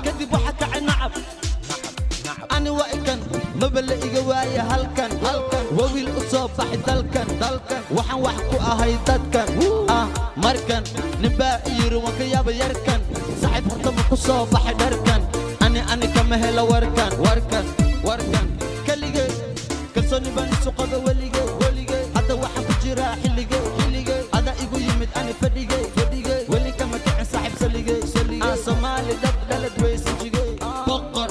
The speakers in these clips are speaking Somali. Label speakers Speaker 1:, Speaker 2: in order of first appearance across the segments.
Speaker 1: Kadib waxa kacay nacab. Ani waa ikan, maba la iga waaye halkan. Halkan waa wiil u soo baxay dalkan. Dalkan waxaan wax ku ahay dadkan. Ah, markan ninbaa i yiri, waan ka yaaba yarkan. Saaxiib, horta ma ku soo baxay dharkan? Ani kama helo warkan, warkan, warkan. Keligay kalsooni baan isu qaba weligay, weligay. Hadda waxaan ku jiraa xilligay, xilligay. Ada igu yimid ani fadhigay, fadhigay. Weli kama kicin, saaxiib, saligay, saligay. Aan Soomaali dhab dhalad weysan jigay. Boqor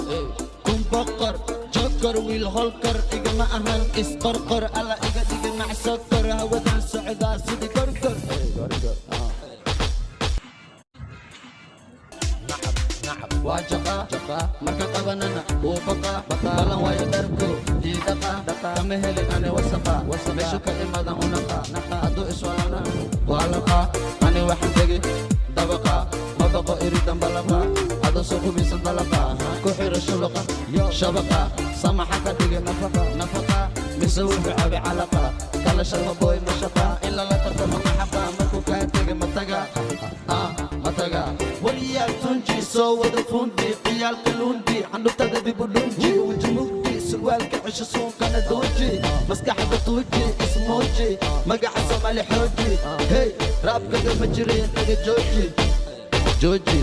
Speaker 1: kun boqor jokor, wiil holkar igama ahan isqorqor. Alla iga dhiga macsokor, hawadan socdaa sidii gorgor. Waa jaqa marka qabanana wuu baqa. Balan waayo dharku diidaqa, kama helin ani wasaqa. Meeshu ka imadan unaqa, hadduu iswalana waa laqa. Ani waxaan tegi dabaqa, ma baqo iridan balaqa. Adoo soo qubaysan dalaqa ku xiro shuluqa shabaqa. Samaxa ka dhige nafaqa, nafaqa, mise wuxuu cabi calaqa. Kala sharma boy mashaqa in lala tartamo maxaqa. Markuu kaa tege mataga, ah, mataga. Waliyaa tunji soo wada fundi, ciyaalka lundi, candhuftada dib u dhunji, weji mugdi, surwaalka cesho, suunkana dooji, maskaxda tuuji, ismooji, magaca Soomaali xooji. Hey, raabkaga ma jirin, naga jooji, jooji.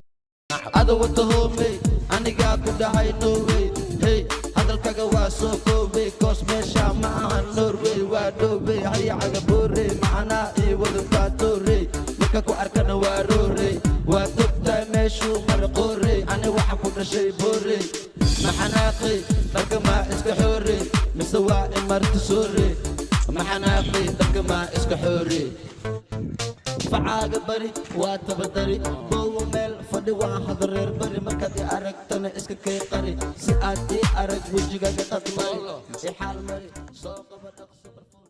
Speaker 1: Ada wata hoomey, anigaa ku dhahay no way. Hey, hadalkaga waa soo koobay, koos meesha ma ahan Norway, waa dhoobey. Hayacaga boorey, macnaa ii wada faatoorey. Marka ku arkana waa roorey, waa togtahay meeshuu mara qoorey. Ani waxa ku dhashay boorey, maxanaaqay dharka maa iska xoorey, mise waa imarti soorey? Maxanaaqay dharka maa iska xoorey? Facaaga bari waa tabadari, boowo meel fadhi, waa hadareer bari. Markaad i aragtana iska kay qari, si aad ii arag wejigaaga qadmari, i xaal mari, soo qaba dhaqso barfuun.